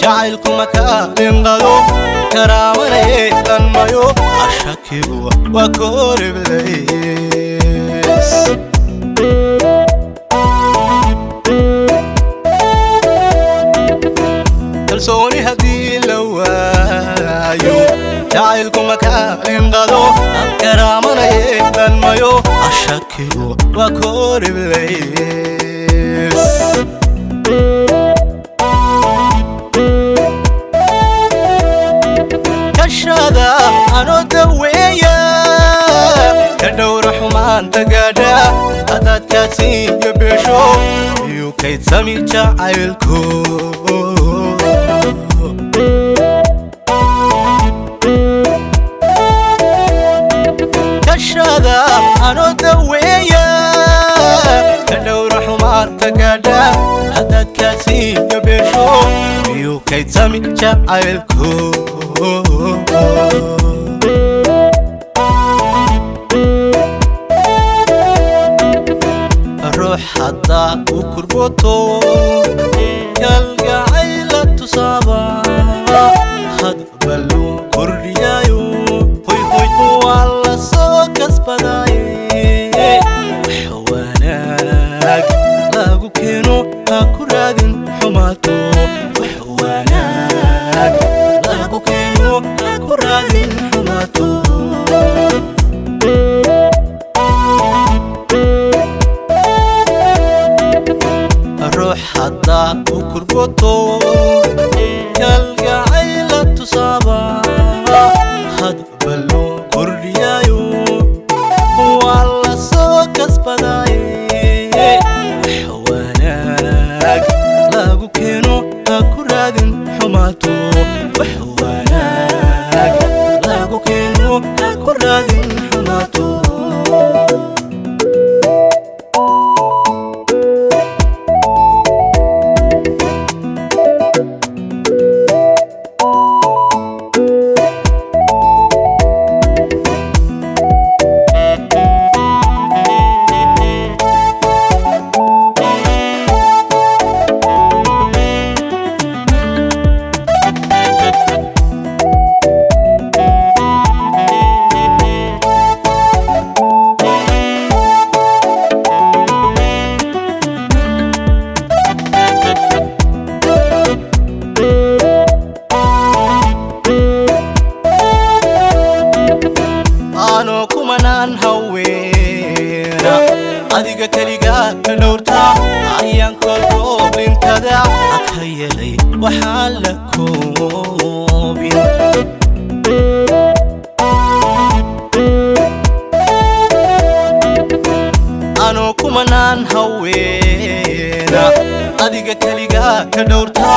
Jacaylku makaalin qado, karaamana yeelan mayo, ashakigu waa koor iblays. Kalsooni haddii la waayo, jacaylku makaalin qado, karaamana yeelan mayo, ashakigu waa koor iblays. Kashada anoo daweeya, ka dhowra xumaanta gaadha, hadaad kaadsiiyo beesho iyo kaydsami jacaylku. Kashada anoo daweeya, ka dhowra xumaanta gaadha, hadaad kaadsiiyo beesho iyo kaydsami jacaylku. Ruux haddaa u kurboto, kalgacayla tusaaba, hadba loo kordhiyaayo, hoy hoy, waa la soo kasbadaaye. Wax wanaag lagu keeno ha ku raadin xumaato, wax wanaag lagu keeno ha ku raadin xumaato. Ruux haddaa u kurboto, kalgacayla tusaaba, hadba loo kordhiyaayo, waa la soo kasbadaaye. Wax wanaag lagu keeno ha ku raadin xumaato, wax wanaag lagu keeno ha ku raadin xumaato. Anoo kumanaan haweena adiga keligaa ka dhowrta, ayaan kolkoolintada ka yeelay waxaan la koobin. Anoo kumanaan haweena adiga keligaa ka dhowrta,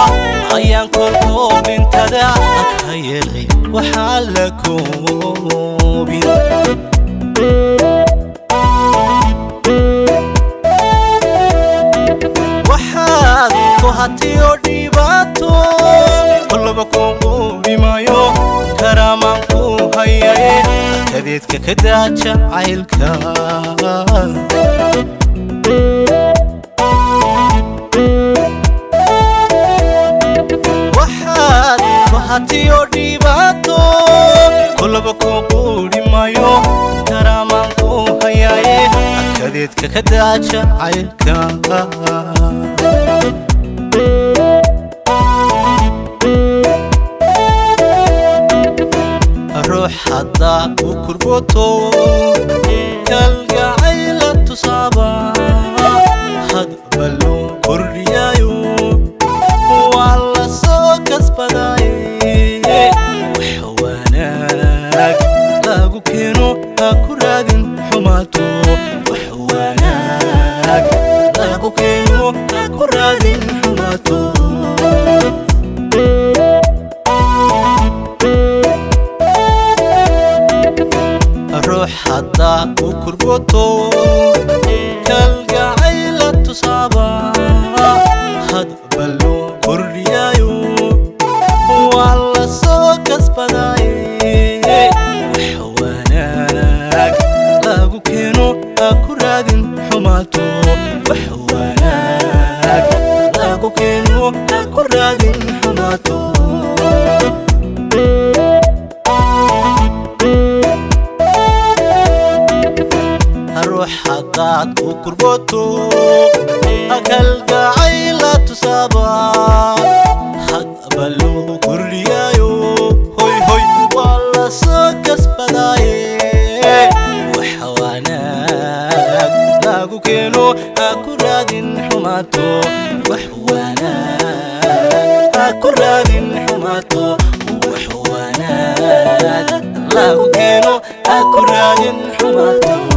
ayaan kolkoolintada ka yeelay waxaan la koobin. Waxaad ku hatiyo dhibaato kolaba ku quubimayo, karaamaan ku hayaye, kadeedka ka daa jacaylka. Waxaad ku hatiyo dhibaato kolaba ku quudhimayo, karaamaan ku hayaye, kadeedka ka daa jacaylka. Ruux haddaa u kurboto, kalgacayla tusaaba, hadba loo kordhiyaayo, waa la soo kasbadaaye. Wax wanaag lagu keeno ha ku raadin xumaato, wax wanaag lagu keeno ha ku raadin xumaato. Ruux haddaa u kurboto, kalgacayla tusaaba, hadba loo kordhiyaayo, waa la soo kasbadaaye. Wax wanaag lagu keeno ha ku raadin xumaato, wax wanaag lagu keeno ha ku raadin xumaato. Ruux haddaad ku kurboto, kalgacayla tusaaba, hadba loo kordhiyaayo, hoy hoy, waa la soo kasbadaaye. Wax wanaag lagu keeno ha ku raadin xumaato, wax wanaag ha ku raadin xumaato, wax wanaag lagu keeno ha ku raadin xumaato.